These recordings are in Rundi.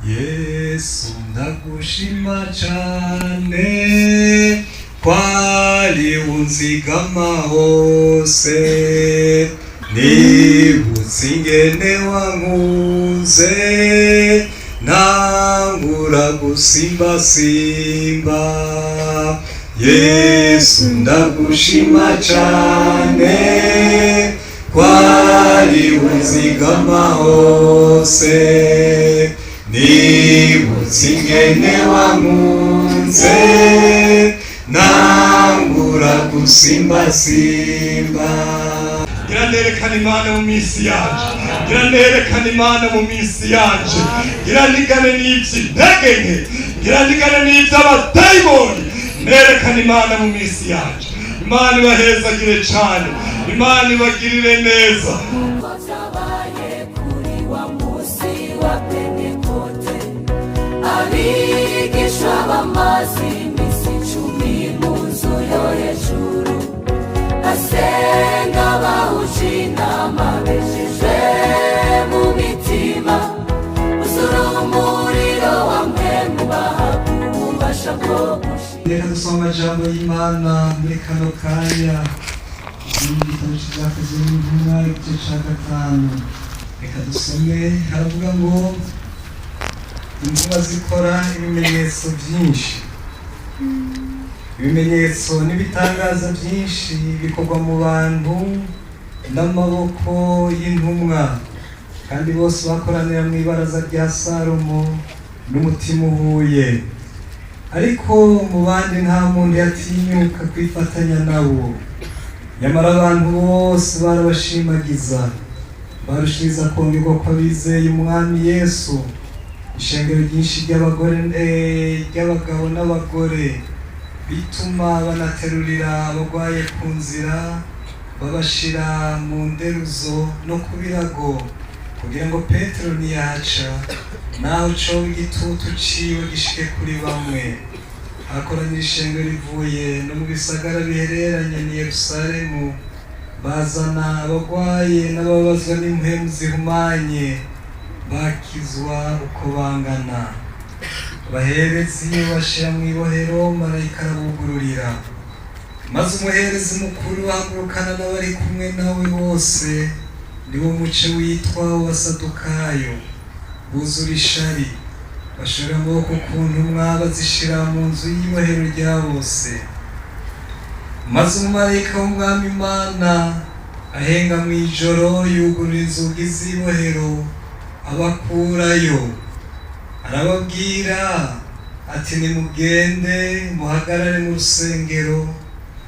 Yesu ndagushima cane, kwari unzigama hose. Nibutse ingene wankunze, ntangura gusimbasimba. Yesu ndagushima cane, kwari unzigama hose. Nibutse ingene wankunze, ntangura gusimbasimba. Ngira nerekana Imana mu minsi yanje, ngira nerekana Imana mu minsi yanje, ngira nigane n'ivy'intege nke, ngira nigane n'ivy'abadayimoni, nerekana Imana mu minsi yanje. Imana ibahezagire cane, Imana ibagirire neza. Ko byabaye kuri wa munsi wa Pentekote, abigishwa bamaze iminsi 10 mu nzu yo hejuru basenga, bahuje inama, bejejwe mu mitima, uzura umuriro wa Mpwemu, bahabwa ububasha bwo gushira. Reka dusome amajambo y'Imana muri kano kanya mu gitabo c'Ivyakozwe n'Intumwa, igice ca gatanu. Reka dusome. Haravuga ngo: "Intumwa zikora ibimenyetso byinshi." Ibimenyetso n'ibitangaza byinshi bikorwa mu bantu n'amaboko y'intumwa, kandi bose bakoranira mu ibaraza rya Salomo n'umutima uhuye. Ariko mu bandi nta muntu yatinyuka kwifatanya nabo, nyamara abantu bose barabashimagiza. Barushiriza kongerwa kw'abizeye Umwami Yesu, ishengero ryinshi ry'abagore, ry'abagabo n'abagore, bituma banaterurira abarwaye ku nzira, babashira mu nderuzo no ku birago, kugira ngo Petero niyahaca, naho coba igitutu ciwe gishike kuri bamwe. Hakoranira ishengero rivuye no mu bisagara bihereranye ni Yerusalemu, bazana abarwaye n'ababazwa n'impwemu zihumanye, bakizwa uko bangana. Abaherezi bashira mu ibohero, marayika arabugururira. Maze umuherezi mukuru ahagurukana n'abari kumwe nawe bose, niwo muce witwa uwasadukayo, buzura ishari, bashora amaboko ku ntumwa, bazishira mu nzu y'ibohero rya bose. Maze umumarayika w'Umwami Imana ahenga mu ijoro, yugurura inzugi z'ibohero, abakurayo, arababwira ati: "Nimugende muhagarare mu rusengero,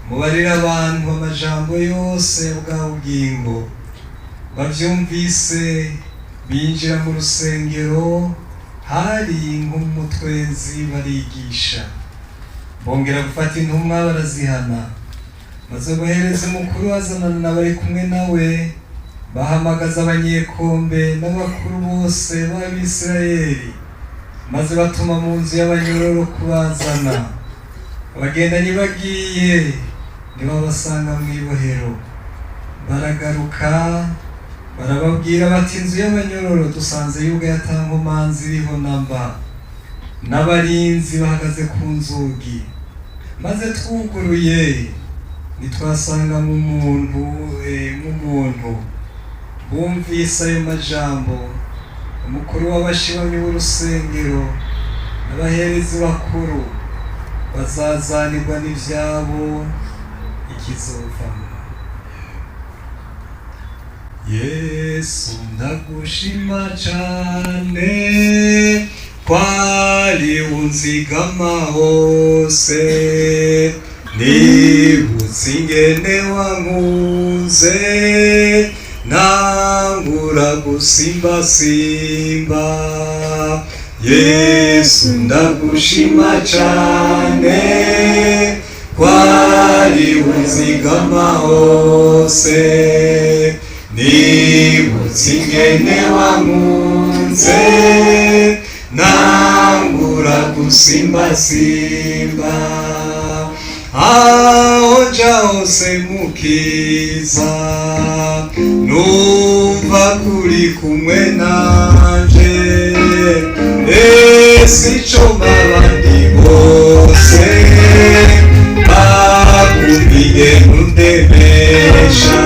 mubarire abantu amajambo yose ya bwa bugingo." Bavyumvise binjira mu rusengero, hari nk'umutwenzi, barigisha. Bongera gufata intumwa barazihana. Maze umuherezi mukuru azanana n'abari kumwe nawe, bahamagaza abanyekombe n'abakuru bose b'Abisirayeli, maze batuma mu nzu y'abanyororo kubazana. Abagendanyi bagiye, ntibabasanga mu ibohero. Baragaruka barababwira bati: "Inzu y'abanyororo dusanze yugaye, ata nkomanzi iriho namba, n'abarinzi bahagaze ku nzugi. Maze twuguruye, ntitwasanga mu muntu nk'umuntu." Bumvise ayo majambo, umukuru w'abashibamyi b'urusengero n'abaherezi bakuru bazazanirwa n'ivyabo ikizovamo. Yesu ndagushima cane, kwari unzigama hose. Nibutse ingene wankunze, ntangura gusimbasimba. Yesu ndagushima cane, kwari unzigama hose. Nibutse ingene wankunze, ntangura gusimbasimba. Aho nja hose Mukiza, numva kuri kumwe nanje. Ese ico abandi bose bakumviye ntundemesha,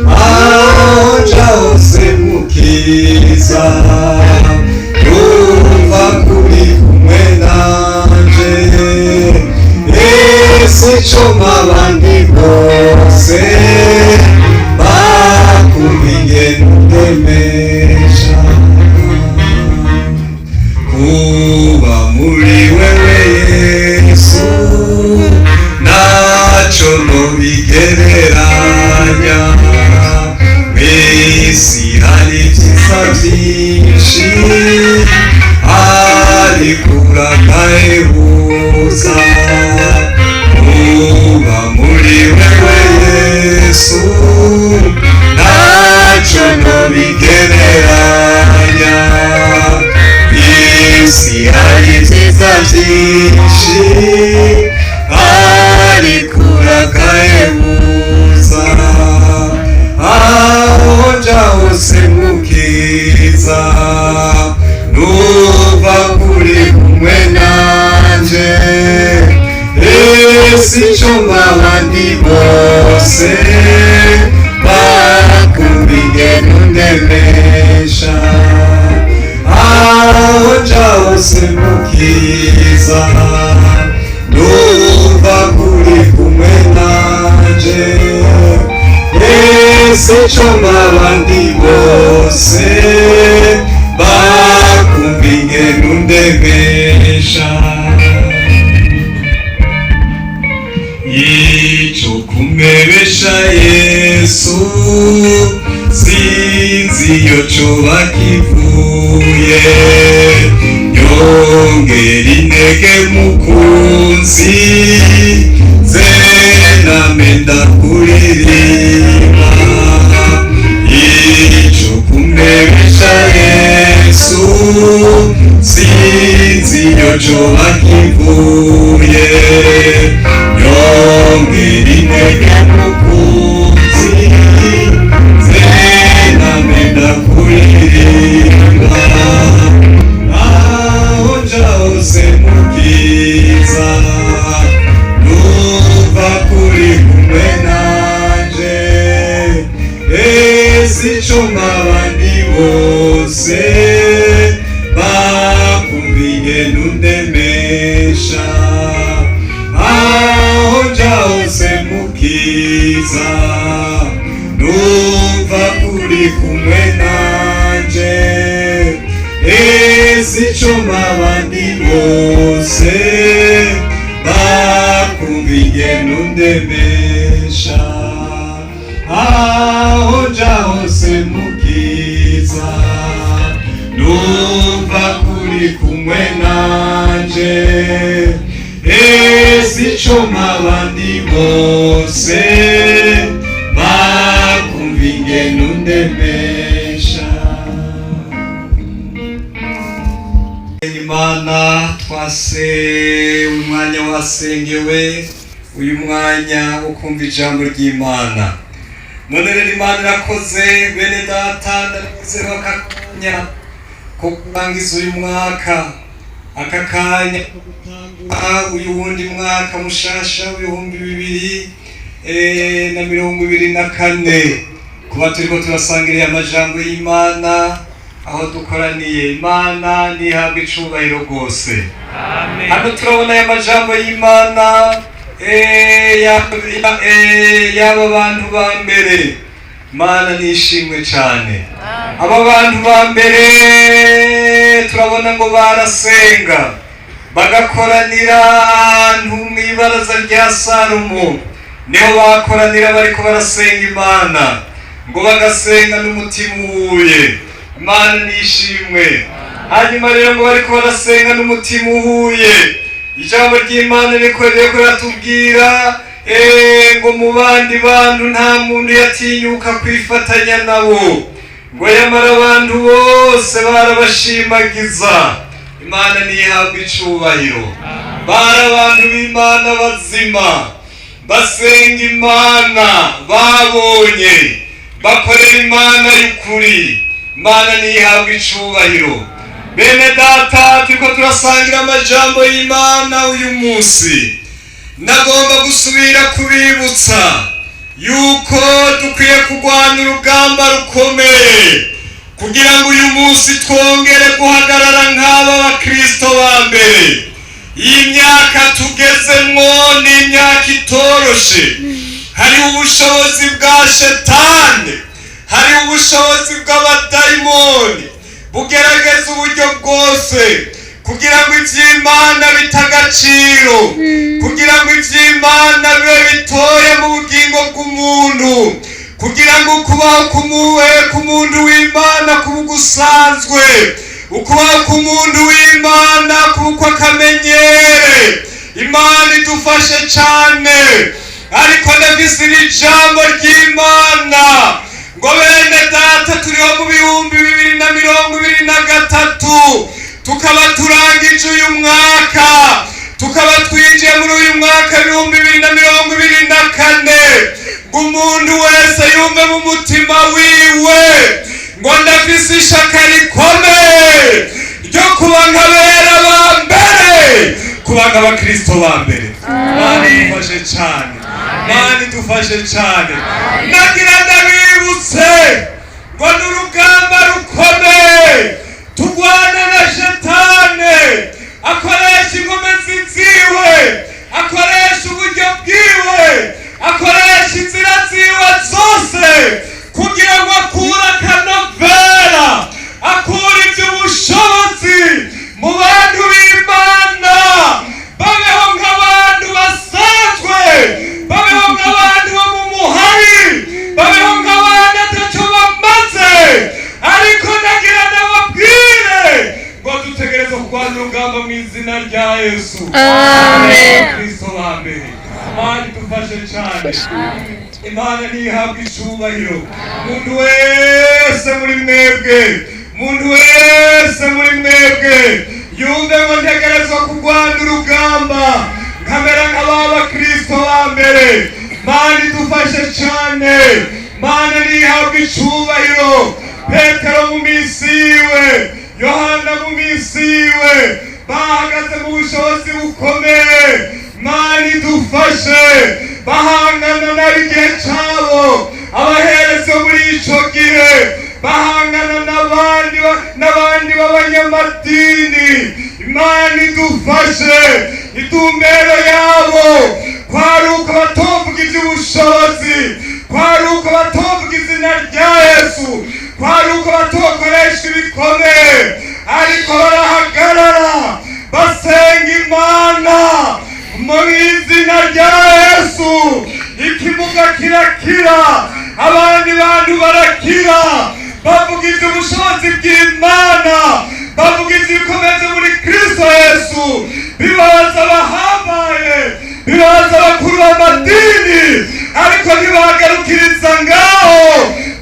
aho nja hose mukiza, numva kuri kumwe nanje. Ese ico abandi bose bakumviye ntundemesha, kuba muri wewe Yesu ntacyo nobigereranya. Mw'isi hari ibyiza byinshi, ariko urakahebuza. Kuba muri wewe Yesu ntacyo nobigereranya. Isi hari ibyiza byinshi, ariko urakahebuza. Aho nja hose mukiza, numva kuri kumwe nanje. Ese ico abandi bose bakumviye ntundemesha, aho nja hose mukiza, numva kuri kumwe nanje. Ese ico abandi bose bakumviye ntundemesha. Ico kumebesha Yesu, sinzi iyo coba kivuye. Yongera intege mukunzi, nze name ndakuririmba. Ico kumebesha Yesu, sinzi iyo coba kivuye. Yongera intege mukunzi, nze name ndakuririmba. Aho nja hose mukiza, numva kuri kumwe nanje. Ese ico abandi bose bakumviye ntundemesha, aho nja hose mukiza, numva kuri kumwe nanje. Ese ico abandi bose bakumviye ntundemesha, aho nja hose mukiza, numva kuri kumwe nanje. Ese ico abandi bose bakumviye ntundemesha. Imana twase uyu mwanya wasengewe, uyu mwanya wo kumva ijambo ry'Imana. None rero Imana irakoze, bene data, ndabizeho aka kanya ko kurangiza uyu mwaka, aka kanya ko gutangura uyu wundi mwaka mushasha w'2024, kuba turiko turasangiriye amajambo y'Imana aho dukoraniye. Imana ntihabwe icubahiro rwose. Hano turabona aya majambo y'Imana y'aba bantu ba mbere. Imana nishimwe cyane. Aba bantu ba mbere turabona ngo barasenga, bagakoranira ahantu mu ibaraza rya Salomo. Niho bakoranira bariko barasenga Imana, ngo bagasenga n'umutima uhuye. Imana nishimwe. Hanyuma rero ngo bariko barasenga n'umutima uhuye, ijambo ry'Imana riko riratubwira ngo mu bandi bantu nta muntu yatinyuka kwifatanya nabo, ngo yamara abantu bose barabashimagiza. Imana ntihabwe icubahiro. Bari abantu b'Imana bazima, basenga Imana, babonye bakorera Imana y'ukuri. Imana ntihabwe icubahiro. Bene data, turiko turasangira amajambo y'Imana uyu munsi. Nagomba gusubira kubibutsa yuko dukwiye kurwana urugamba rukomeye kugira ngo uyu munsi twongere guhagarara nk'aba bakristo ba mbere. Iyi myaka tugezemwo ni imyaka itoroshe. Hariho ubushobozi bwa Shetani, hariho ubushobozi bw'abadayimoni bugerageza uburyo bwose kugira ngo ivy'Imana bite agaciro, kugira ngo ivy'Imana bibe bitoye mu bugingo bw'umuntu, kugira ngo ukubaho kumuwe k'umuntu w'Imana kuba gusanzwe, ukubaho k'umuntu w'Imana kuba uko akamenyere. Imana idufashe cane. Ariko ndafise iri jambo ry'Imana ngo bene data, turiho mu 2023, tukaba turangije uyu mwaka, tukaba twinjiye muri uyu mwaka 2024, ngo umuntu wese yumve mu mutima wiwe ngo ndafise ishaka rikomeye ryo kuba nk'abera ba mbere, kuba nk'abakristo ba mbere. Mana idufashe cane, Mana idufashe cane. Nagira ndabibutse ngo ni urugamba rukomeye turwana na Shetane. Akoresha inkomezi ziwe, akoresha uburyo bwiwe, akoresha inzira ziwe zose kugira ngo akure akanovera, akure iby'ubushobozi mu bantu b'Imana, babeho nk'abantu basanzwe, babeho nk'abantu bo mu muhari, babeho nk'abantu ataco bamaze. Ariko nagira ndababwire ngo dutegereze kurwana urugamba mu izina rya Yesu. Amen. Kristo ba mbere, Imana idufashe cyane. Imana ntihabwe icubahiro. Muntu wese muri mwebwe, muntu wese muri mwebwe yumve ngo ntegerezwa kurwana urugamba nkamera nk'aba bakristo ba mbere. Mana idufashe cyane, Mana ntihabwe icubahiro. Petero mu minsi yiwe, Yohana mu minsi yiwe, bahagaze mu bushobozi bukomeye. Mana idufashe. Bahangana n'ab'igihe cabo, abahereza muri ico gihe, bahangana n'abandi b'abanyamadini. Imana idufashe. Itumbero yabo kwari uko batovuga ivy'ubushobozi, kwari uko batovuga izina rya Yesu, kwari uko batokoresha ibikomeye. Ariko barahagarara, basenga Imana mu izina rya Yesu, ikimuga kirakira, abandi bantu barakira. Bavuga iby'ubushobozi bw'Imana, bavuga iby'ibikomeze muri Kristo Yesu, bibaza abahambaye, bibaza abakuru b'amadini. Ariko ntibagarukiriza ngaho,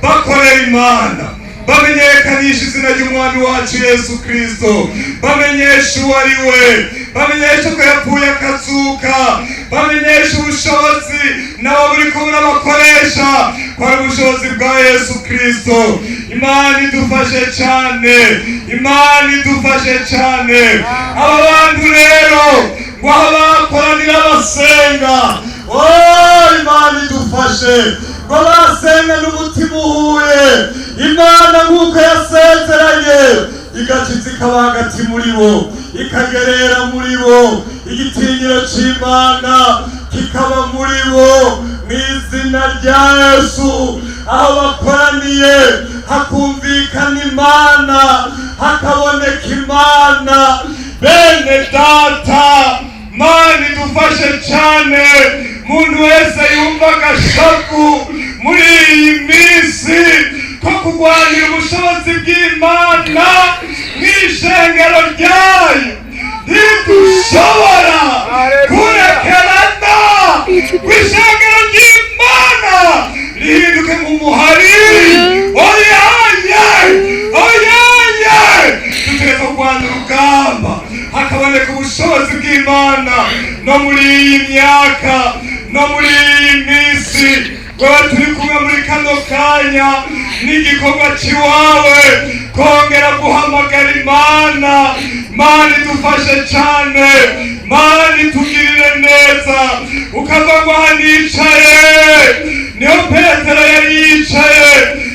bakorera Imana, bamenyekanisha izina ry'Umwami wacu Yesu Kristo, bamenyesha uwo ari we, bamenyesha ko yapfuye akazuka, bamenyesha ubushobozi nabo buri kumwe n'abakoresha ko ari ubushobozi bwa Yesu Kristo. Imana idufashe cyane, Imana idufashe cyane. Aba bantu rero ngo aho bakoranira basenga, oh, Imana idufashe, ngo basenga n'umutima uhuye, Imana nk'uko yasezeranye igakiza ikaba hagati muri bo, ikagerera muri bo, igitinyiro c'Imana kikaba muri bo mu izina rya Yesu. Aho bakoraniye hakumvikana Imana, hakaboneka Imana. Bene data, Mana idufashe cyane. Muntu wese yumva agashavu muri iyi minsi ko kurwanira ubushobozi bw'Imana mw'ishengero ryayo, ntidushobora kurekerana kw'ishengero ry'Imana rihinduke nk'umuhari. Oyaye, oyaye! Dutegereza kurwana urugamba hakaboneka ubushobozi bw'Imana no muri iyi myaka, no muri iyi minsi. Wewe turi kumwe muri kano kanya n'igikorwa cy'iwawe. Kongera guhamagara Imana. Imana idufashe cyane, Imana itugirire neza. Ukava ngo aha nicaye niho Petero yari yicaye,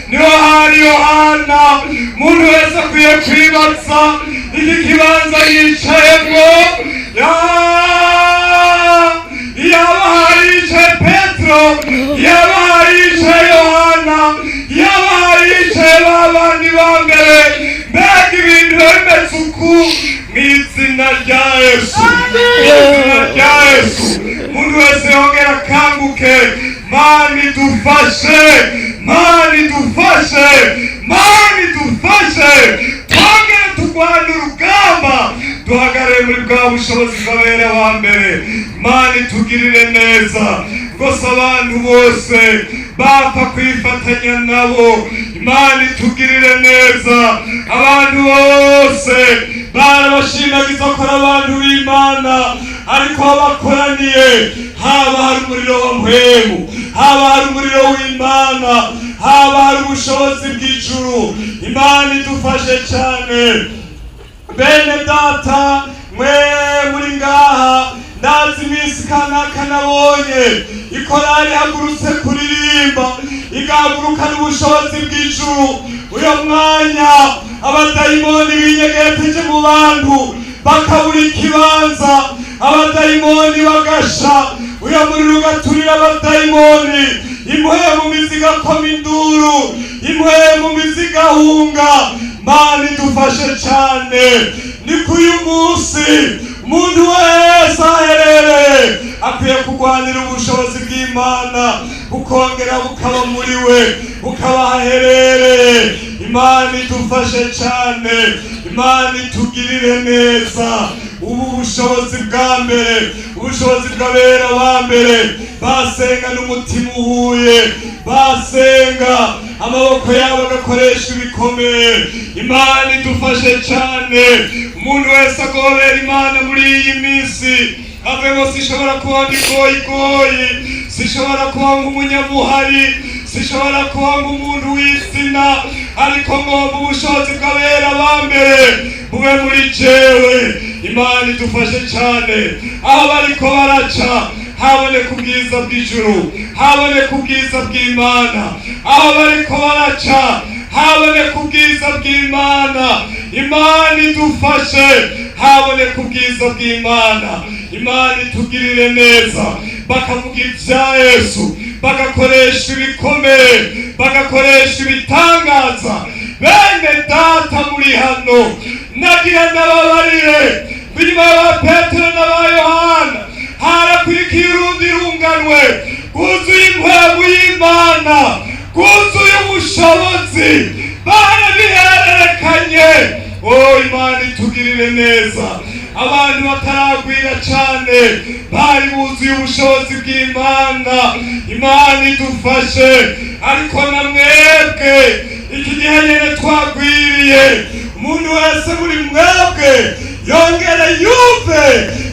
niho hari Yohana. Umuntu wese akwiye kwibaza iki kibanza yicayemo. Yaba hari yicaye Petero, yaba hari yicaye Yohana, yaba hari yicaye ba bandi ba mbere, mbega ibintu biba bimeze uku? Mu izina rya Yesu, mu izina rya Yesu, umuntu wese yongera akanguke. Mana idufashe, Mana idufashe, Mana idufashe, twongere turwane urugamba, duhagarare muri bwa bushobozi bw'abera ba mbere. Mana itugirire neza rwose. Abantu bose bapfa kwifatanya nabo, Imana itugirire neza. Abantu bose barabashimagiza ko ari abantu b'Imana, ariko aho bakoraniye haba hari umuriro wa mpwemu, haba hari umuriro w'Imana, haba hari ubushobozi bw'ijuru. Imana idufashe cyane. Bene data, mwe muri ngaha, ndazi iminsi kanaka nabonye ikorari ihagurutse kuririmba, igahagurukana ubushobozi bw'ijuru. Uyo mwanya abadayimoni binyegeteje mu bantu bakabura ikibanza, abadayimoni bagasha, uyo muriro ugaturira abadayimoni, impuhemu zigakoma induru, impuhemu zigahunga. Mana idufashe cyane. Ni k'uyu munsi umuntu wese aherereye akwiye kurwanira ubushobozi bw'Imana, bukongera bukaba muri we, bukaba aherereye. Imana idufashe cyane, Imana itugirire neza. Ubu bushobozi bwa mbere, ubushobozi bw'abera ba mbere, basenga n'umutima uhuye, basenga amaboko yabo agakoresha ibikomeye. Imana idufashe cyane. Umuntu wese agobera Imana muri iyi minsi ave ngo sishobora kuba igoyigoyi, sishobora kuba nk'umunyamuhari, sishobora kuba nk'umuntu w'izina, ariko ngomba ubushobozi bw'abera ba mbere bube muri jewe. Imana idufashe cyane. Aho bariko baraca haboneka ubwiza bw'ijuru, haboneka ubwiza bw'Imana. Aho bariko baraca haboneka ubwiza bw'Imana. Imana idufashe, haboneka ubwiza bw'Imana. Imana itugirire neza. Bakavuga ibya Yesu, bagakoresha ibikomeye, bagakoresha ibitangaza. Bene data muri hano, nagira ndababarire, inyuma y'aba Petero n'aba Yohana harakurikiye urundi runganwe rwuzuye impwemu y'Imana, rwuzuye ubushobozi, barabihererekanye. Oh, Imana itugirire neza. Abantu bataragwira cyane bari buzuye ubushobozi bw'Imana. Imana idufashe. Ariko na mwebwe iki gihe nyine twagwiriye, umuntu wese muri mwebwe yongere yumve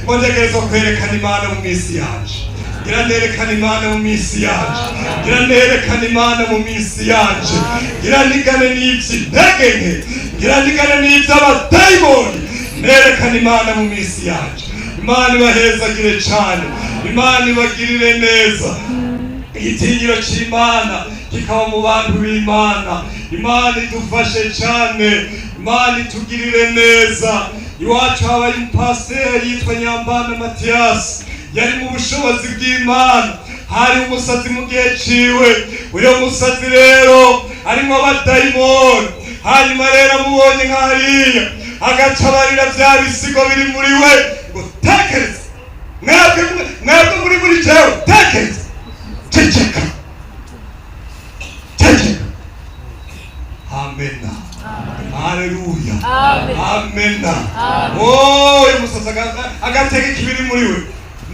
ngo ntegerezwa kwerekana Imana mu minsi yanje. Ngira nerekana Imana mu minsi yanje, ngira nerekana Imana mu minsi yanje, ngira nigane n'ivy'intege nke, ngira nigane n'ivy'abadayimoni, nerekana Imana mu minsi yanje. Imana ibahezagire cane, Imana ibagirire neza. Igitinyiro c'Imana kikaba mu bantu b'Imana. Imana idufashe cane, Imana itugirire neza. Iwacu habaye umupasiteri yitwa Nyambana Matiyasi, yari mu bushobozi bw'Imana. Hari umusazi mu gihe ciwe. Uyo musazi rero arimo abadayimoni. Hanyuma rero amubonye nka hariya, agaca abarira vya bisigo biri muri we ngo: "Tekereza, mwebwe, mwebwe muri jewe, tekereza, ceceka, ceceka." Amena, haleluya, amena. Oh, uyu musazi agatega ikibiri muri we.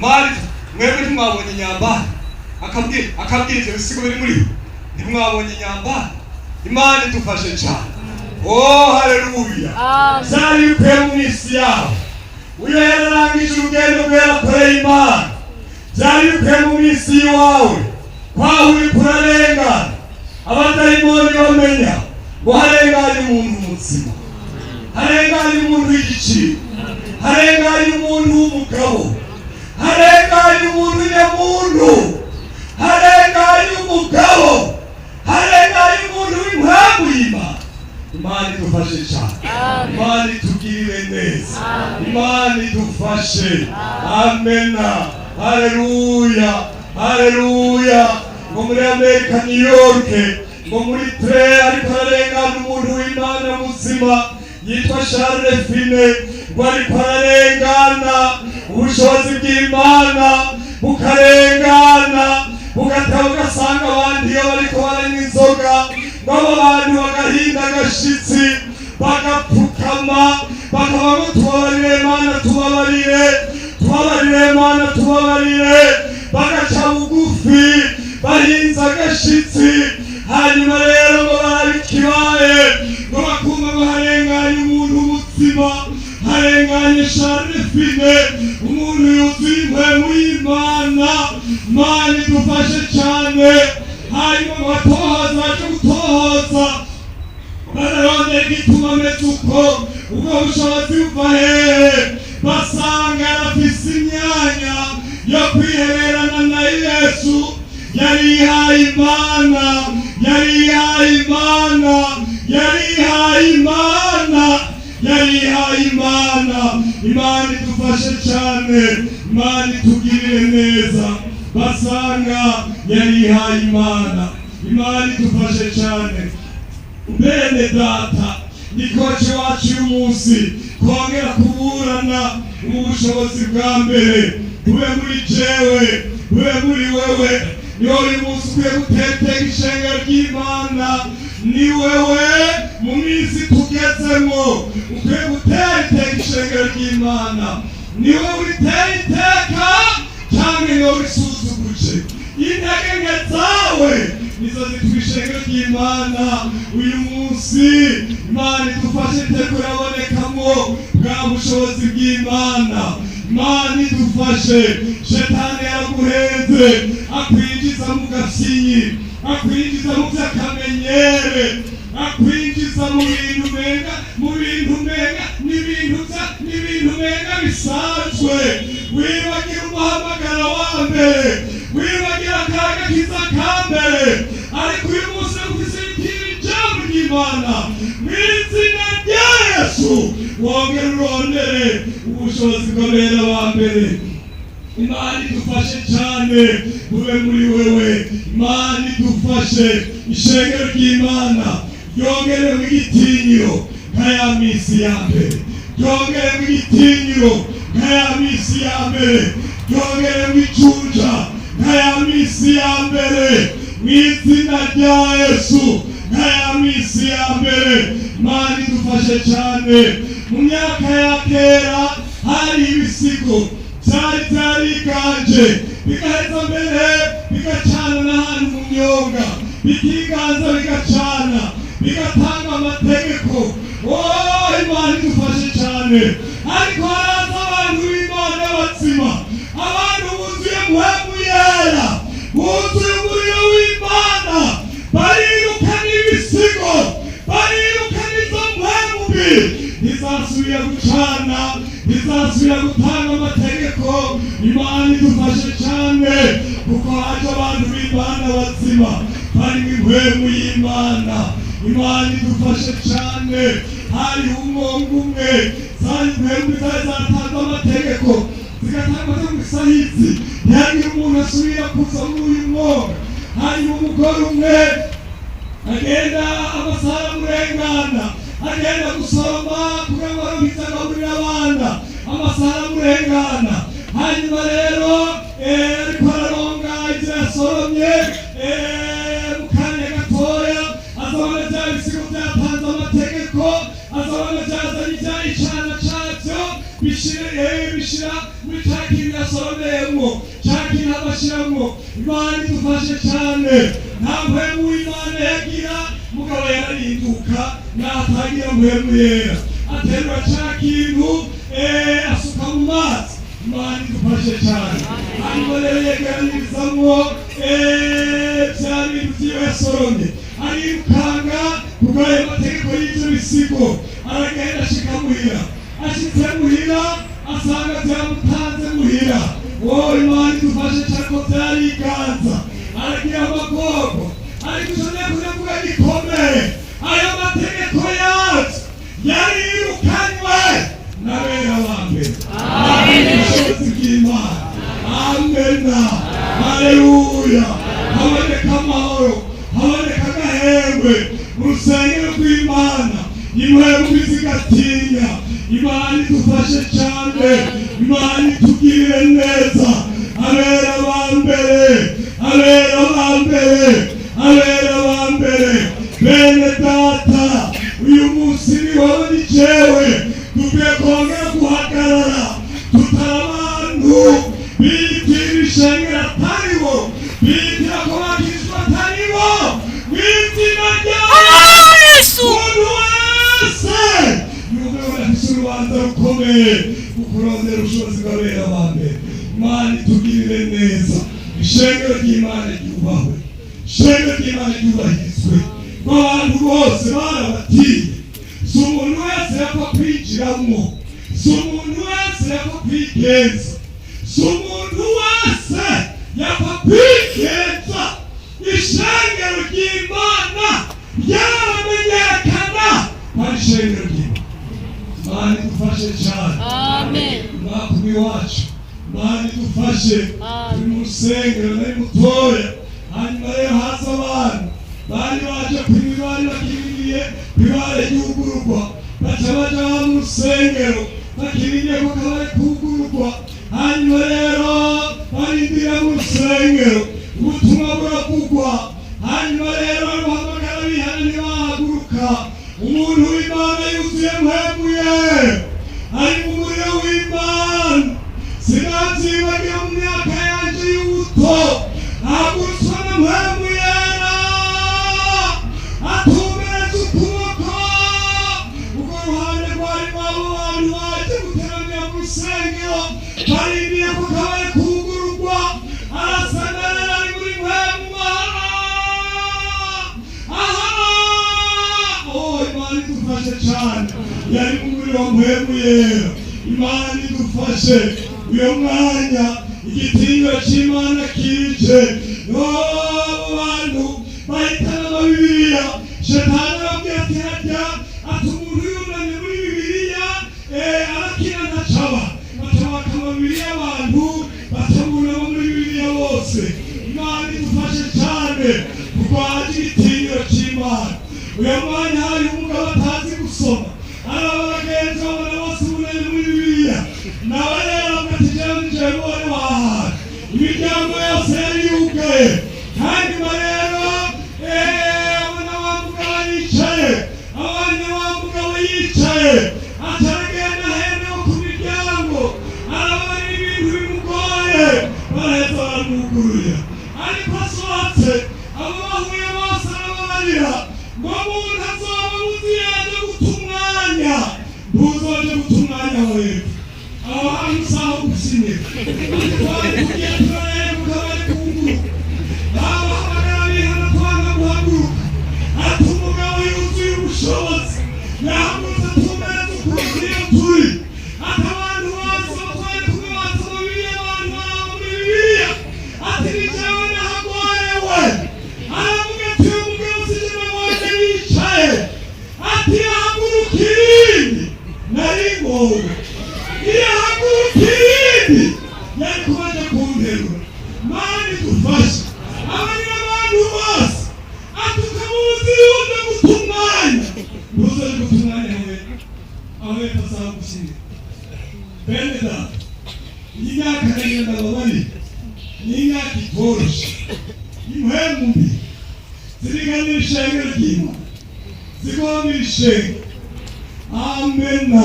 Mari mwebwe ntimwabonye Nyambana? Akabwira ivyo bisigo biri muri we, ntimwabonye Nyambana? Imana idufashe cyane. Oh, haleluya. Byari bikwiye mu minsi yabo. Uyo yararangije urugendo rwe, yarakoreye Imana. Byari bikwiye mu minsi y'iwawe, kwaho uriko urarengana, abadayimoni bamenya. Ngo harenganye umuntu muzima, harenganye umuntu w'igiciro, harenganye umuntu w'umugabo, harenganye umuntu nyamuntu, harenganye umugabo, harenganye umuntu w'impamvu y'Imana. Imana idufashe cyane, Imana itugirire neza, Imana idufashe. Amena, haleluya, haleluya. Ngo muri Amerika, New York, ngo muri train, ariko ararengana umuntu w'Imana muzima yitwa Charles Finney. Ngo ariko ararengana, ubushobozi bw'Imana bukarengana, bugateba, ugasanga abandi iyo bariko baranywa inzoga, ngo abo bantu bagahinda agashitsi, bagapfukama, bakaba ngo: "Tubabarire Mana, tubabarire, tubabarire Mana, tubabarire." Bagaca bugufi bahinze agashitsi. Hanyuma rero ngo barabe ikibaye, ngo bakumva ngo harenganye umuntu muzima, harenganye Charles Finney, umuntu yuzuye impwemu y'Imana. Mana idufashe cyane. Hanyuma ngo batohoza, baje gutohoza, bararondera igituma ameze uko, ubwo bushobozi buva hehe. Basanga arafise imyanya yo kwihererana na Yesu. Yarihaye Imana, yarihaye Imana, yarihaye Imana, yarihaye Imana. Imana idufashe cyane, Imana itugirire neza. Basanga yarihaye Imana. Imana idufashe cyane. Bene data, nikoce wacu uyu munsi kongera kuburana ubu bushobozi bwa mbere bube muri jewe, bube muri wewe. Niho uyu munsi ukwiye guteteka ishengero ry'Imana. Ni wewe mu minsi tugezemo ukwiye gutera iteka ishengero ry'Imana. Ni wowe uritera iteka cyangwa ni wowe urisuzuguje? Intege nke zawe nizo zituma ishengero ry'Imana uyu munsi, Imana idufashe, iteko irabonekamo bwa bushobozi bw'Imana. Imana idufashe. Shetani yaraguhenze, akwinjiza mu gafyinyi, akwinjiza mu by'akamenyere, akwinjiza mu bintu menga, mu bintu menga n'ibintu bya n'ibintu menga bisanzwe. Wibagira umuhamagaro wa mbere, wibagira akaga kiza ka mbere. Ariko uyu munsi ufise ijambo ry'Imana, mu izina rya Yesu, wongere urondere ubushobozi bw'abera ba mbere. Imana idufashe cyane, bube muri wewe. Imana idufashe, ishengero ry'Imana ryongere mu gitinyiro nka ya minsi ya mbere, ryongere mu gitinyiro nka ya minsi ya mbere, ryongere mu icunja nka ya minsi ya mbere, mu izina rya Yesu, nka ya minsi ya mbere. Imana idufashe cyane. Mu myaka ya kera hari ibisigo byari byariganje, bigaheza mbere bigacana n'ahantu mu myonga, bikiganza, bigacana, bigatanga amategeko. Oh, Imana idufashe cyane. Ariko haraza abantu b'Imana bazima, abantu buzuye Mpwemu Yera, buzuye umuriro w'Imana, barirukana ibisigo, barirukana izo mpwemu mbi, ntizasubira gucana, ntizasubira gutanga amategeko. Imana idufashe cyane, kuko haje abantu b'Imana bazima barimo impwemu y'Imana. Imana idufashe cyane. Hariho umwongo umwe, zari impwemu zari zatanze amategeko, zigatanga amategeko isahizi, ntihagire umuntu asubira kuza muri uyu mwonga. Hanyuma umugore umwe agenda, amasaha aramurengana, agenda gusoroma kugira ngo aronke icyo agaburira abana, amasaha aramurengana. Hanyuma rero ariko araronga ibyo yasoromye, mu kanya gatoya azabona bya bisigo byatanze amategeko, azabona byazanye ibya icana cabyo, bishira bishira muri ca kintu yasoromeyemwo, ca kintu abashiramwo. Imana idufashe cyane. Nta mpwemu w'Imana yagira, mugabo yararinduka natagira mpwemu yera, aterura ca kintu asuka mu mazi. Imana idufashe cyane. Hanyuma rero yegeranirizamwo bya bintu vyiwe yasoromye, arirukanga kugarukana. Kubw'ayo mategeko y'ivyo bisigo, aragenda ashika muhira. Ashitse muhira, asanga vyamutanze muhira. Wowe, Imana idufashe cane, ko vyariganza, aragira amagorwa. Ariko ico ndakuvuga gikomeye, ayo mategeko yacu yari yirukanywe n'abera ba mbere, ubushobozi bw'Imana. Amena, haleluya. Haboneka amahoro, haboneka agahengwe mu rusengero rw'Imana, impwemu zigatinya. Imana idufashe cyane, Imana itugirire neza. Abera ba mbere, abera ba mbere, abera ba mbere, bene data, uyu munsi ni wowe, ni jewe, dukwiye kongera guhagarara, tutari abantu biyitira ishengero atari bo, biyitira ko bakijwe atari bo. Mu izina rya Yesu. Umuntu wese yumve ko afise urubanza rukomeye mu kurondera ubushobozi bw'abera ba mbere. Imana itugirire neza. Ishengero ry'Imana ryubahwe, ishengero ry'Imana ryubahirizwe, ko abantu bose barabatiye. Si umuntu wese yapfa kwinjiramo, si umuntu wese yapfa kwigenza, si umuntu wese yapfa kwigenza. Ishengero ry'Imana ryaramenyekana ko ari ishengero ry'Imana. Imana idufashe cyane. Amen. Umwaka iwacu, Imana idufashe. Turi mu rusengero, nari mutoya. Hanyuma rero haza abantu bari baje kunywa, bari bakirindiriye kwibare ryugururwa, baca baja mu rusengero bakirindiriye ko kabari kugururwa. Hanyuma rero barindira mu rusengero, ubutumwa buravugwa. Hanyuma rero bahamagara bihana, ntibahaguruka. Umuntu w'Imana yuzuye mpwemu yera, ari mu muriro w'Imana, sinavyibagira mu myaka yanje y'ubuto, ahagurutswa na mpwemu yera, atumbereza ukuboko urwo ruhande rwarimo abo bantu baje guteramira mu rusengero, barindiriye ko kabari kugururwa. Arasangarara, ari muri mpwemu. Aha, oh, Imana idufashe cyane. Yari mu muriro wa mpwemu yera. Imana idufashe. Uyo mwanya igitinyiro c'Imana kije, abo bantu bahitana amabibiriya. Shetani arababwira ati: "Harya," ati, "umuntu yunamye muri Bibiliya arakira ntacaba." Baca baka amabibiriya, abantu baca bunama muri Bibiliya bose. Imana idufashe cyane, kuko haje igitinyiro c'Imana. Uyo mwanya hari umugabo atazi gusoma, araba bagenzi, babona bose bunamye muri Bibiliya. Nawe rero avuga ati: "Jewe ni jewe wari wahawe." Imiryango yose yari yugaye. Hanyuma rero abona wa mugabo yicaye, abonye wa mugabo yicaye, acaragenda aherewe ku miryango, arabona ibintu bimugoye, baraheza baramwugururira. Ariko asohotse, abo bahuye bose arababarira ngo: "Muntu azoba abuze yaje guta umwanya, ntuzoje guta umwanya wawe aho hantu, saho gusinyira." Twari tugiye turareba kabari kunguruka, babahamagara bihana, twanga guhaguruka. Ati: "Umugabo yuzuye ubushobozi yahagurutse atumereza ukuntu iyo turi." Ati: "Abantu bose batwari kumwe basoma Bibiliya, abantu baraba muri Bibiliya." Ati: "Ni jewe nahagorewe." Aravuga ati: "Uyu mugabo sije nabonye yicaye." Ati: "Yahaguruka irindi, nari ngowe, iyahaguruka irindi yari kubaje kunterura." Mana idufashe. Abarira abantu bose, ati: "Ukamuzi yuze guta umwanya, ntuzoje guta umwanya we aho hepfo asaba gushyira." Bene data, iyi myaka ndagenda ndababari, ni imyaka itoroshe. Impwemu mbi ziriganira ishengero ry'Imana, zigomba ishengero. Amena.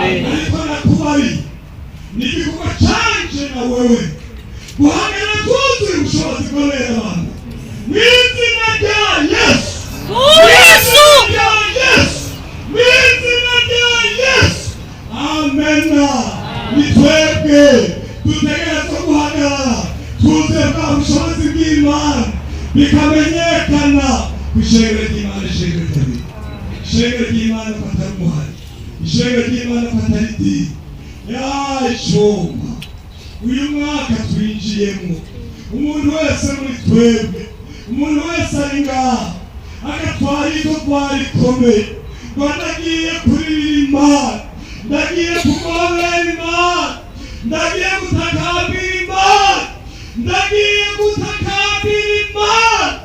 Ariko nakubari, ni igikorwa canje na wewe guhagarara twuzuye ubushobozi bw'abera abantu, mu izina rya Yesu. Yesu. Rya Yesu, mu izina rya Yesu. Amena. Ni twebwe dutegerezwa guhagarara twuzuye bwa bushobozi bw'Imana, bikamenyekana ku ishengero ry'Imana, ishengero ry'abera. Ishengero ry'Imana ko atari umuhari, ishengero ry'Imana ko atari idini yacoma. Uyu mwaka twinjiyemo, umuntu wese muri twebwe, umuntu wese ari ngaha agatwara itofari rikomeye ngo ndagiye kuririra Imana, ndagiye kugobera Imana, ndagiye gutakambira Imana, ndagiye gutakambira Imana,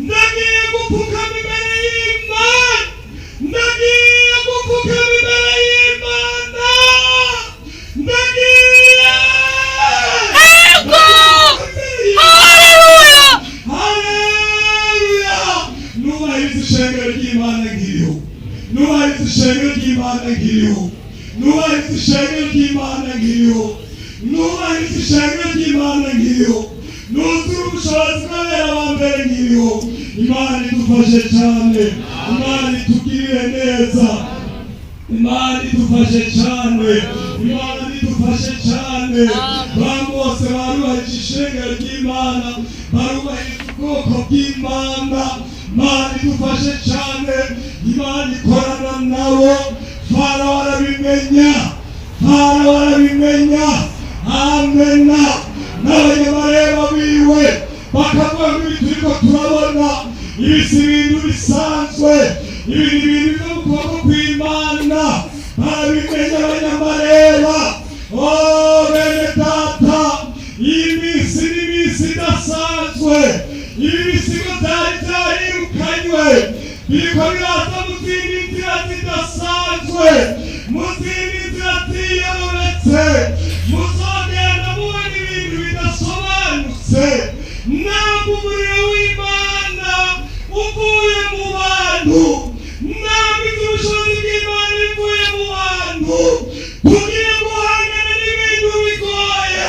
ndagiye gupfukama imbere y'Imana, ndagiye gupfukama imbere y'Imana, ndagiye. Ego! Haleluya! Haleluya! Nubahiriza ishengero ry'Imana nkiriho, nubahiriza ishengero ry'Imana nkiriho, nubahiriza ishengero ry'Imana nkiriho, nubahiriza ishengero ry'Imana nkiriho, nuzure ubushobozi bw'abera ba mbere nkiriho. Imana idufashe cyane, Imana itugirire neza, Imana idufashe cyane, Imana idufashe cyane. Ba Mose barubahirije ishengero ry'Imana, barubahiriza ubwoko bw'Imana. Imana idufashe cyane. Imana ikorana nabo, Farawo arabimenya, Farawo arabimenya, amena n'abanyamareba biwe bakavuga ngo ibi turiko turabona, ibi si ibintu bisanzwe, ibi ni ibintu biva mu kuboko kw'Imana. Barabimenya abanyamareba. Oh, bene data, iyi minsi ni iminsi idasanzwe. Ibi bisigo byari byarirukanywe biriko biraza mu zindi nzira zidasanzwe, mu zindi nzira ziyorobetse. Muzogenda mubona ibintu bidasobanutse. Ntabwo umuriro w'Imana uvuye mu bantu, ntabwo iby'ubushobozi bw'Imana bivuye mu bantu. Tugiye guhangana n'ibintu bigoye,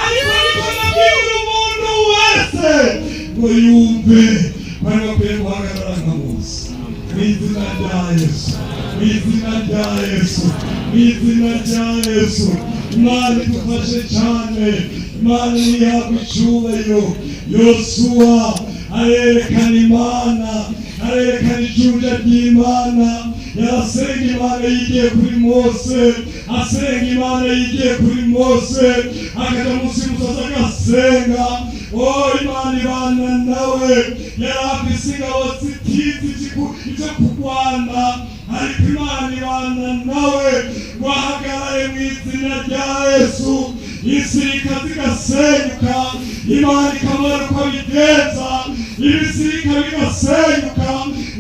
ariko niko nabwira umuntu wese ngo yumve, bari bakwiye guhagarara nka Mose. Mu izina rya Yesu, mu izina rya Yesu, mu izina rya Yesu. Imana idufashe cyane, Imana ntihabwe icyubahiro. Yosuwa arerekana Imana, arerekana ijunja ry'Imana. Yarasenga Imana yigiye kuri Mose, asenga Imana yigiye kuri Mose, akaja munsi y'umusozi agasenga. Oh, Imana ibana nawe. Yari afise ingabo zitizi ivyo kurwana, ariko Imana ibana nawe ngo ahagarare mu izina rya Yesu, isirika zigasenyuka. Imana ikamubona uko bigenza, ibisirika bigasenyuka.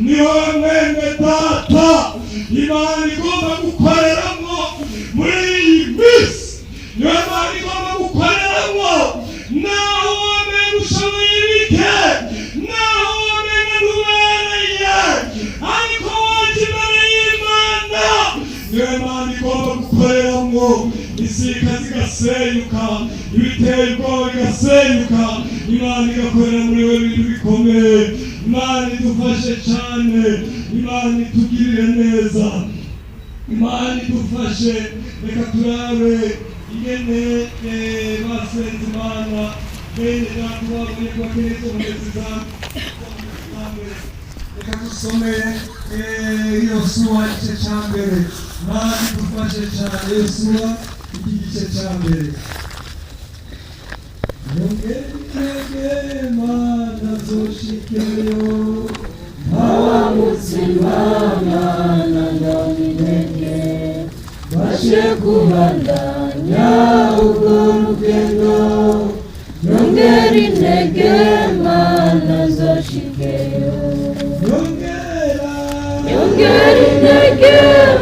Ni wowe mwene data Imana igomba gukoreramo muri iyi minsi, niwe Imana igomba gukoreramo. Naho wamenga ushoboye bike, naho wamenga ntubereye, ariko waje imbere y'Imana, niwe Imana igomba gukoreramo. Isika zigasenyuka, ibiteye ubwoba bigasenyuka, Imana igakorera muri we ibintu bikomeye. Imana idufashe cyane, Imana itugirire neza, Imana idufashe. Reka turabe ingene basenze Imana. Bene data, babonye ko bakeneye izo za mbere. Reka dusome Yosuwa igice cya mbere. Imana idufashe cyane. Yosuwa iki gice cya mbere. Nyongera intege, Mana, zoshikeyo. Mana intege, bashe kubandanya urwo rugendo. Nyongera intege, Mana, zoshikeyo. Nyongera. Nyongera intege,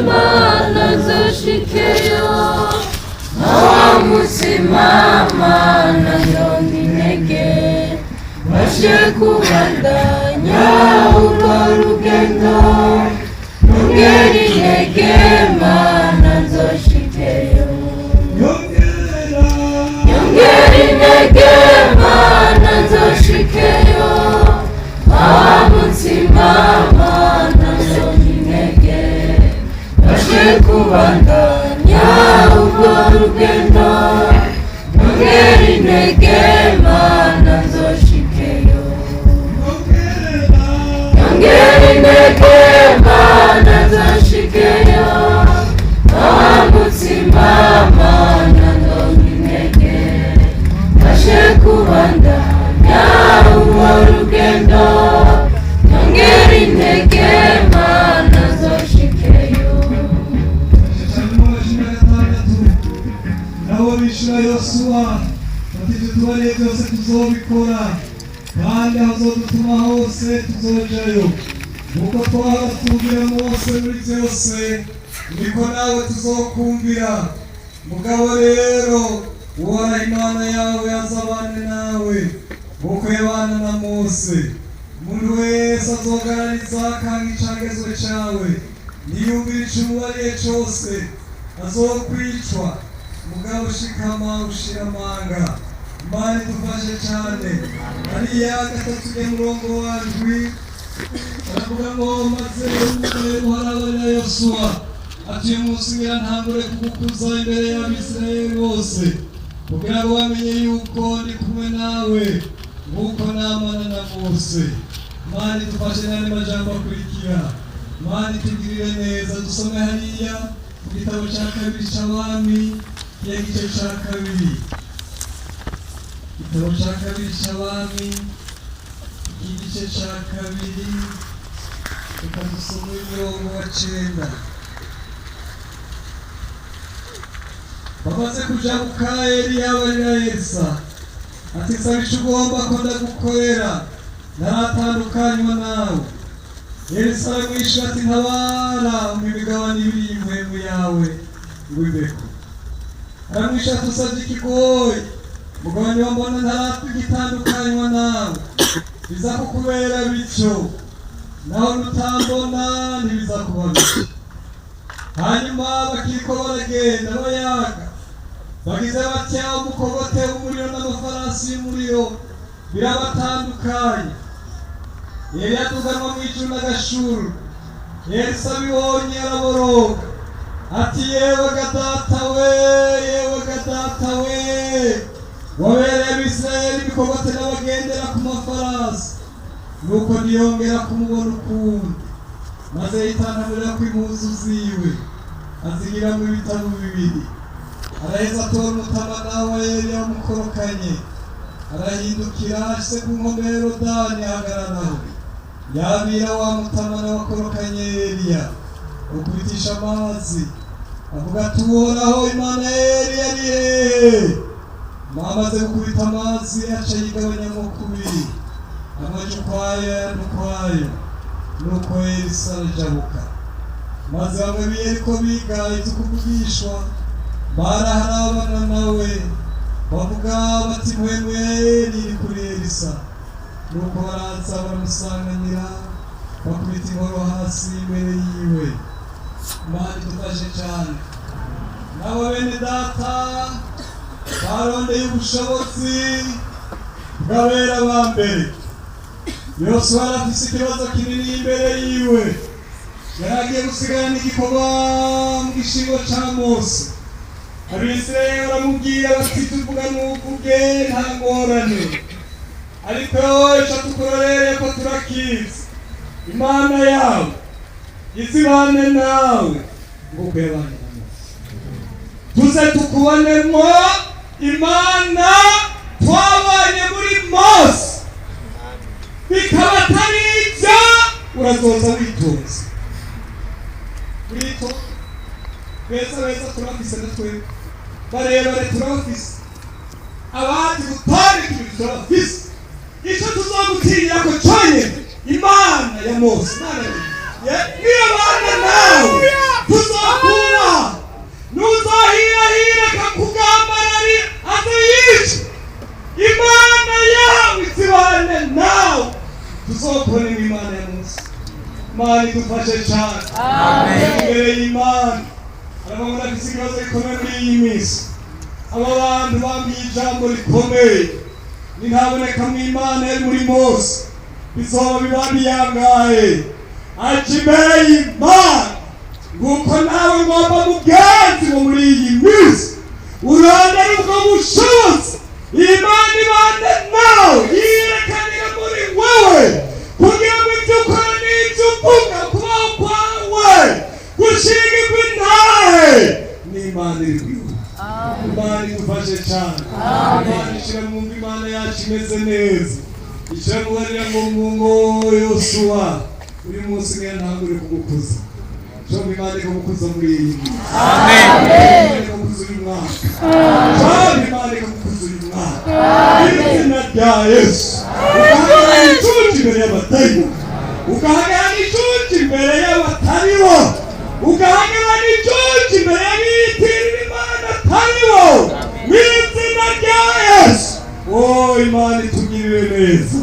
Mana, zoshikeyo. Wa mutsima, Mana, ndonga intege, bashe kubandanya urwo rugendo. Nyongera intege, Mana, nzoshikeyo. Nyongera. Nyongera intege, Mana, nzoshikeyo. Wa mutsima, Mana, ndonga intege, bashe kubandanya urwo rugendo. Nyongera intege, Mana, nzoshikeyo. Nyongera. Nyongera intege, Mana. Nabo bishura Yosuwa bati: "Ibyo tubariye byose tuzobikora, kandi aho uzodutuma hose tuzojayo. Nk'uko twahora twumvira Mose muri byose, niko nawe tuzokumvira. Mugabo rero Uhoraho Imana yawe azabane nawe nk'uko yabana na Mose. Umuntu wese azogarariza akanga icagezwe cawe, ntiyumvire ico umubariye cose, azokwicwa. Mugabo shikama, ushira amanga." Imana idufashe cyane. Hariya gatatu murongo wa ndwi aravuga ngo: "Maze Uhoraho abarira Yosuwa ati: 'Uyu munsi ngira ntangure kugukuza imbere y'Abisirayeli bose, kugira ngo bamenye yuko ndi kumwe nawe nk'uko namana na Mose.'" Imana idufashe n'andi majambo akurikira. Imana itugirire neza. Dusome hariya mu gitabo cya kabiri c'Abami, ya gice cya kabiri. Igitabo cya kabiri c'Abami, igice cya kabiri, reka dusome umurongo wa 9. Bamaze kujabuka, Eliya abarira Elisa ati: "Saba ico ugomba ko ndagukorera ntaratandukanywa nawe." Elisa aramwishura ati: "Ntabara, umpa imigabane ibiri y'impwemu yawe ngo imbeko." Aramwishura ati: "Usabye ikigoyi, mugabane wambona ntaratugitandukanywa nawe, biza kukubera bityo, naho nutambona ntibiza kuba bityo." Hanyuma bakiriko baragenda bayaga, bagize batya, umukogote w'umuriro n'amafarasi y'umuriro birabatandukanye. Yari aduganwa mu ijuru n'agashuru. Elisa abibonye araboroga ati: "Yewe ga data we, yewe ga data we, wabereye Abisirayeli imikogote n'abagendera ku mafarasi!" Nuko ntiyongera kumubona ukundi. Maze yitantamurira ku impuzu ziwe, azigiramo ibitabo bibiri. Araheza atora umutama wa Eliya wamukorokanye, arahindukira, ashyize ku nkombe ya Yorodani ahagararaho, yabira wa mutamana wakorokanye Eliya, ukubitisha amazi, avuga ati: "Uhoraho Imana ya Eliya ari hehe?" Amaze gukubita amazi, aca yigabanyamo kubiri, amwe aja ukwayo, ayandi ukwayo. Nuko Elisa arajabuka. Maze bamwe b'i Yeriko biga ibyo kuvugishwa baraharabana nawe, bavuga bati: "Mpwemu ya Eli iri kuri Elisa." Nuko baraza baramusanganira, bakubita inkoro hasi imbere yiwe. Imana idufashe cyane. Nabo bene data barondeye ubushobozi bw'abera ba mbere. Yosuwa yari afise ikibazo kinini imbere yiwe. Yari agiye gusigarana igikorwa mu gishingo ca Mose. Abisirayeli baramubwira bati: "Tuvuga n'uvuge, nta ngorane, ariko ico tukurorereye ko turakizi, Imana yawe izibane nawe nk'uko yabanye na Mose. Tuze tukubonemo Imana twabonye muri Mose. Bikaba atari ibyo, urazoza witonze." Witonze. Beza beza turabafise, na twebwe barebare turabafise, abandi gutondeka ibintu turabafise. Icyo tuzogutinyira ko cyonyine, Imana ya Mose, Imana ya niyo bana nawe, tuzokubaha. Nuzahirahira akakugambarari aze yice, Imana yawe izibane nawe, tuzokubonera Imana ya Mose. Imana idufashe cyane. Imbere y'Imana arababona afise ikibazo gikomeye muri iyi minsi. Aba bantu bambwiye ijambo rikomeye: nintaboneka mu Imana yari muri Mose, bizoba biba biyangaye. Aja imbere y'Imana nguko nawe ngomba, mugenzi, ngo muri iyi minsi urondere ubwo bushobozi, Imana ibane nawe, yiyerekanire muri wewe, kugira ngo ibyo ukora n'ibyo uvuga, kubaho kwawe gushingirwa intahe n'Imana iri kwiwe. Imana idufashe cyane. Imana ishyira mu Imana yacu imeze neza. Ishyira mu barira ngo: "Yosuwa, uyu munsi niyo ntabwo uri kugukuza." Cyangwa Imana ikagukuza muri iyi minsi, Imana ikagukuza uyu mwaka. rya Yesu. Ugahagarara icucu imbere y'abadayimoni, ugahagarara icucu imbere y'abataribo, ugahagarara icucu imbere y'abiyitirira Imana ataribo, mu izina rya Yesu. Oh, Imana itugirire neza.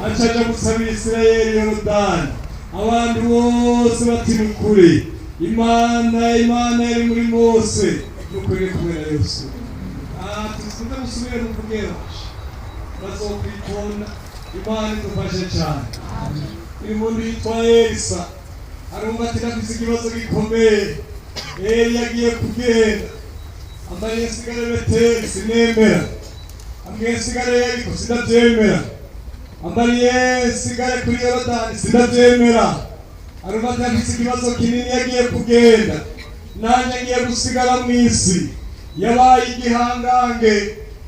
Acaja gusabira Isirayeli Yorodani, abantu bose bati: "Ni ukuri, Imana, Imana yari muri Mose, nukuri iri kumwe na Yosuwa." Ah, tuzikunze gusubire mu kubwira bazokwitonda. Imana idufashe cyane. Uyu muntu yitwa Elisa arumva ati: "Nafise ikibazo gikomeye. Eli yagiye kugenda, ambariye nsigare Beteli, sinemera. Ambwiye nsigare Yeriko, sindavyemera. Ambariye nsigare kuri Yorodani, sindavyemera." Arumva ati: "Afise ikibazo kinini, yagiye kugenda, nanjye ngiye gusigara mu isi. Yabaye igihangange,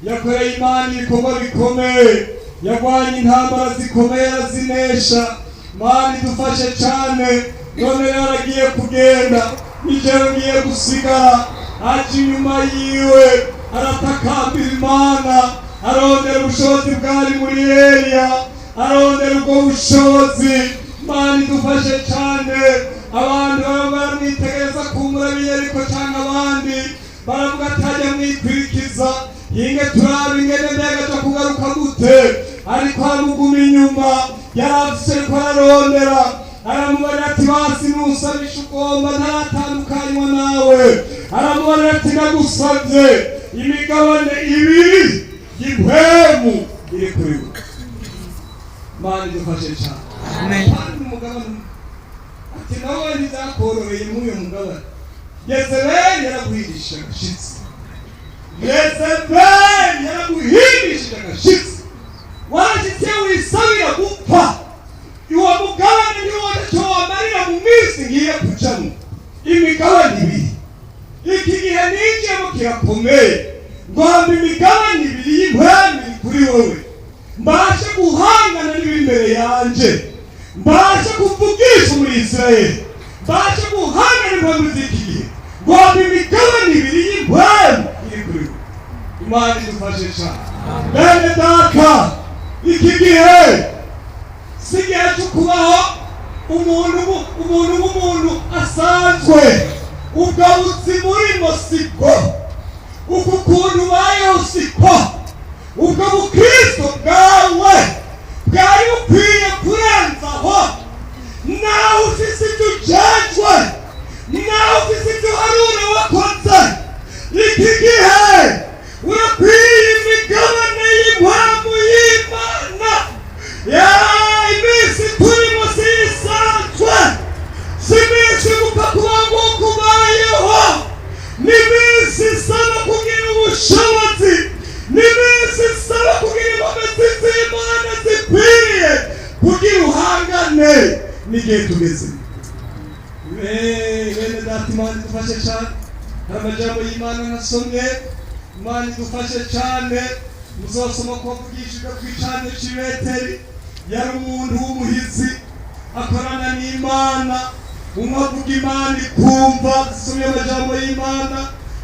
yakoreye Imana ibikorwa bikomeye, yarwanye intambara zikomeye arazinesha. Imana idufashe cyane. None rero aragiye kugenda, nijoro ngiye gusigara." Aje inyuma yiwe, aratakambira Imana, arondera ubushobozi bwari muri Eliya, arondera ubwo bushobozi. Imana idufashe cyane. Abantu baba baramwitegereza kumbura b'Iyeriko cyangwa abandi, baravuga ati: "Ajya mwikurikiza, hinge turabe ingene mbega aja kugaruka gute." Ariko aramuguma inyuma, yari afise ariko ararondera. Aramubarira ati: "Basi nusabisha ugomba ntaratandukanywa nawe." Aramubarira ati: "Ndagusabye imigabane ibiri y'impwemu iri kuri we." Imana idufashe cyane. Kandi umugabane umwe, ati: "Nawe ntibyakororeye muri uyu mugabane. Yezebeli yaraguhindishije agashitsi, Yezebeli yaraguhindishije agashitsi, warashyitse wisabira gupfa. Uwo mugabane niwo ntacyo wamarira mu minsi ngiye kucamo. Imigabane ibiri, iki gihe ninjiyemo kirakomeye. Ngomba imigabane ibiri y'impwemu iri kuri wowe, mbashe guhangana n'ibiri imbere yanje, mbashe kuvugisha muri Isirayeli, mbashe guhangana n'impwemu z'iki gihe. Ngomba imigabane ibiri y'impwemu iri kuri wowe." Imana idufashe cyane. Bene data, iki gihe si igihe cyo kubaho umuntu w'umuntu asanzwe. Ubwo buzima urimo siko, uku kuntu ubayeho siko. Ubwo bukristo bwawe bwari bukwiye kurenzaho. Nawe ufise ibyo ujejwe, nawe ufise ibyo uharura wakoze, iki gihe urakwiye imigabane y'impwemu y'Imana. Ya iminsi turimo si isanzwe, si iminsi gupfa kuba nguko ubayeho. Ni iminsi isaba kugira ubushobozi, ni iminsi isaba kugira inkomezi z'Imana zikwiriye kugira uhangane n'igihe tugeze. Bene data, Imana idufashe cyane. Hari amajambo y'Imana nasomye, Imana idufashe cyane. Muzosoma ko wavugishijwe ku icaniro c'i Beteli. Yari umuntu w'umuhizi, akorana n'Imana, umwe avuga Imana ikumva. Dusomye amajambo y'Imana,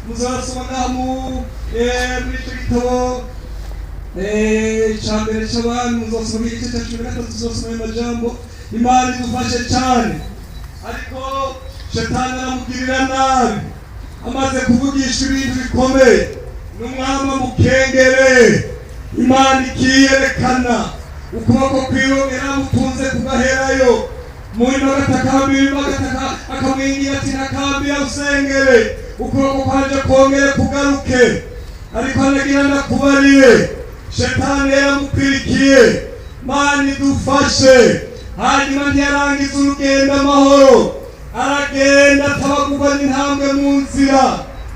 muzasoma ngaha muri icyo gitabo icya mbere cy'Abami, muzosoma igice cya 13, tuzosoma ayo majambo. Imana idufashe cyane. Ariko Shetani aramugirira nabi. Amaze kuvugisha ibintu bikomeye n'umwami amukengere, Imana ikiyerekana, ukuboko kwiwe yaramutunze kugaherayo. Muri agatakambira, agataka, akamwingira ati: "Ntakambira usengere ukuboko kwanje kongere kugaruke." Ariko anagira ndakubariye, Shetani yaramukurikiye. Mana idufashe. Hanyuma ntiyarangiza urugendo amahoro, aragenda atabagurwa n'intambwe mu nzira,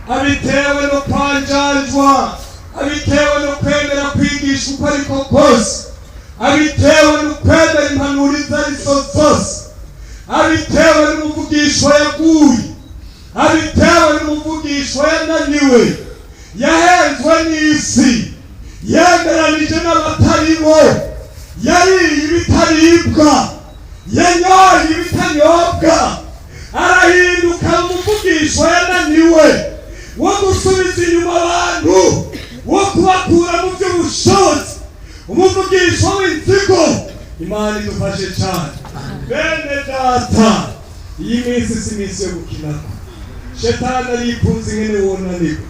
abitewe no kwanjanjwa, abitewe no kwemera kwigisha uko ariko kose, abitewe no kwemera impanuro izo arizo zose, abitewe n'umuvugishwa yaguye, abitewe n'umuvugishwa yananiwe, yahenzwe n'isi, yemeranije n'abatari bo, yariye ibitaribwa, yanyoye ibitanyobwa, arahinduka umuvugishwa yananiwe wo gusubiza inyuma abantu, wo kubakura mu by'ubushobozi. Umuvugishwa yananiwe. Umwigishwa w'inzigo. Imana idufashe cyane, bene Data. Iyi minsi si iminsi yo gukinako. Shetani arifuza ingene wonanirwa,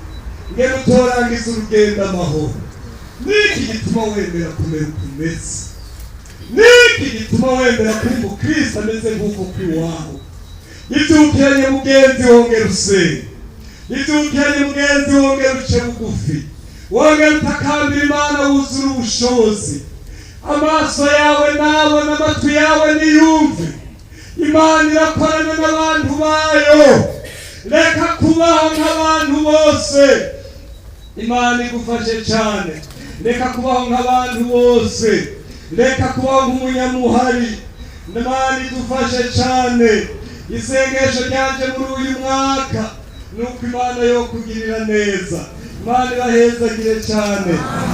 ingene utorangiza urugendo amahoro. Niki gituma wemera kumera uko umeze? Niki gituma wemera kuba umukristo ameze nk'uko kw'iwawe? Ibyukiranye, mugenzi, wongera usenge. Ibyukiranye, mugenzi, wongera uce bugufi, wongera utakambira Imana, wuzura ubushobozi. Amaso yawe nabona, amatwi yawe niyumve. Imana irakorana n'abantu bayo. Reka kubaho nk'abantu bose. Imana igufashe cyane. Reka kubaho nk'abantu bose, reka kubaho nk'umunyamuhari. Imana idufashe cyane. Isengesho ryanje muri uyu mwaka ni uko Imana yo kugirira neza. Imana ibahezagire cyane.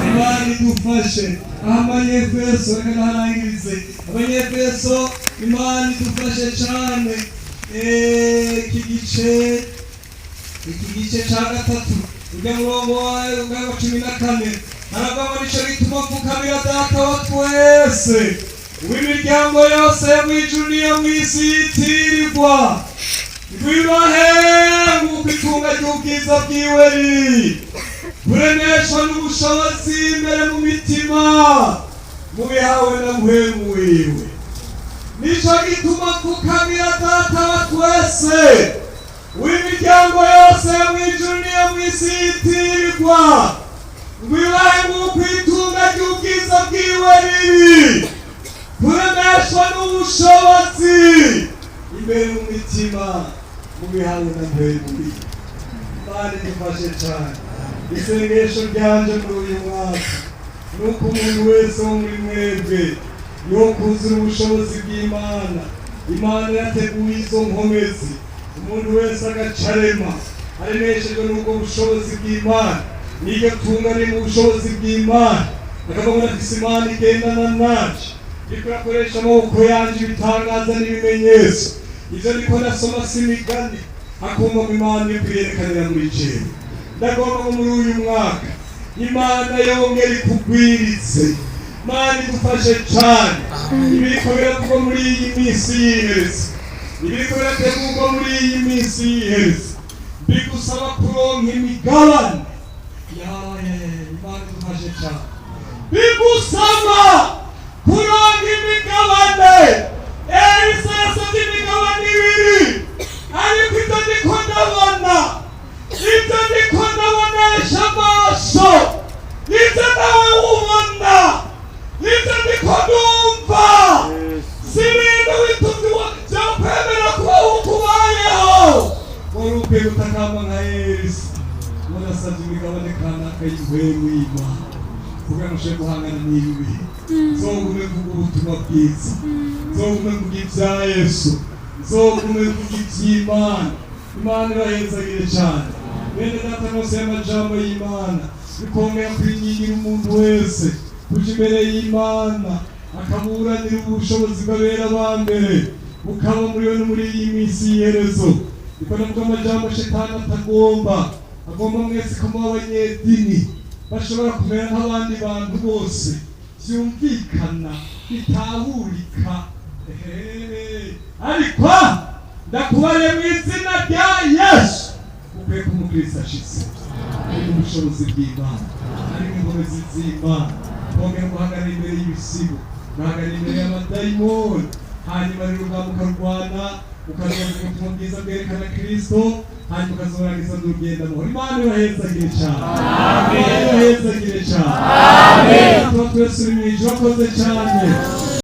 Imana idufashe. Aho Abanyefeso, reka naharangirize. Abanyefeso, Imana idufashe cyane. Iki gice cya gatatu, ujya murongo wawe wa 14, haravuga ngo: "Nico gituma mfukamira Data wa twese, w'imiryango yose yo mw'ijuru n'iyo mw'isi yitirirwa, ngwibahe nk'uko itunga ry'ubwiza bwiwe riri, kuremeshwa n'ubushobozi imbere mu mitima, mubihawe na Mpwemu wiwe." Nico gituma mfukamira Data wa twese, w'imiryango yose yo mw'ijuru n'iyo mw'isi yitirirwa, ngwibahe nk'uko itunga ry'ubwiza bwiwe riri, kuremeshwa n'ubushobozi imbere mu mitima, mubihawe na Mpwemu wiwe. Imana idufashe cyane. Isengesho ryanje muri uyu mwaka ni uko umuntu wese wo muri mwebwe yo kuzura ubushobozi bw'Imana. Imana yateguye izo nkomezi, umuntu wese agacarema aremeshejwe n'ubwo bushobozi bw'Imana, n'iryo tunga riri mu bushobozi bw'Imana, akavuga ngo: "Afise Imana igendana nanje, iriko irakoresha amaboko yanje ibitangaza n'ibimenyetso." Ivyo ndiko ndasoma si imigani. Akumva ngo Imana iri kuyerekanira muri jewe. Ndagomba ngo muri uyu mwaka Imana yongera ikugwiritse. Imana idufashe cane. Ibiriko biravugwa muri iyi minsi y'iherezo, ibiriko birategurwa muri iyi minsi y'iherezo, bigusaba kuronka imigabane. Ya, ya, ya, Imana idufashe cane. Bigusaba kuronka imigabane. Elisa yasabye imigabane ibiri, ariko ibyo ndiko ndabona, ibyo ndiko ndabonesha amaso, ibyo nawe ubona, ibyo ndiko ndumva, si ibintu bitumye byokwemera kuba ukubayeho. Wari ukwiye gutakamba nka Elisa: "Murasabye imigabane kanaka y'Impwemu y'Imana kugira ngo ushobore guhangana n'ibi bihe. Nzogume mvuga ubutumwa bwiza, nzogume mvuga ibya Yesu, nzogume mvuga iby'Imana." Imana ibahezagire cyane, bene Data. Mose y'amajambo y'Imana bikongera kwingingira umuntu wese kuja imbere y'Imana, akaburanira ubushobozi bw'abera ba mbere bukaba muri we no muri iyi minsi y'iherezo. Niko ndavuga amajambo shetani atagomba. Agomba mwese ko muba abanyedini bashobora kumera nk'abandi bantu bose, byumvikana, bitahurika. Ehehe. Ariko ndakubariye mu izina rya Yesu, ukwiye ko umukristo ashitse ari ubushobozi bw'Imana, ari inkomezi z'Imana, kongera guhagarara imbere y'ibisigo, guhagarara imbere y'amadayimoni, hanyuma rero urugamba ukarwana, ukazoza ubutumwa bwiza bwerekana Kristo, hanyuma ukazorangiza n'urugendo amahoro. Imana ibahezagire cyane. Imana ibahezagire cyane. Tuba twese uri mu ijuru, wakoze cyane.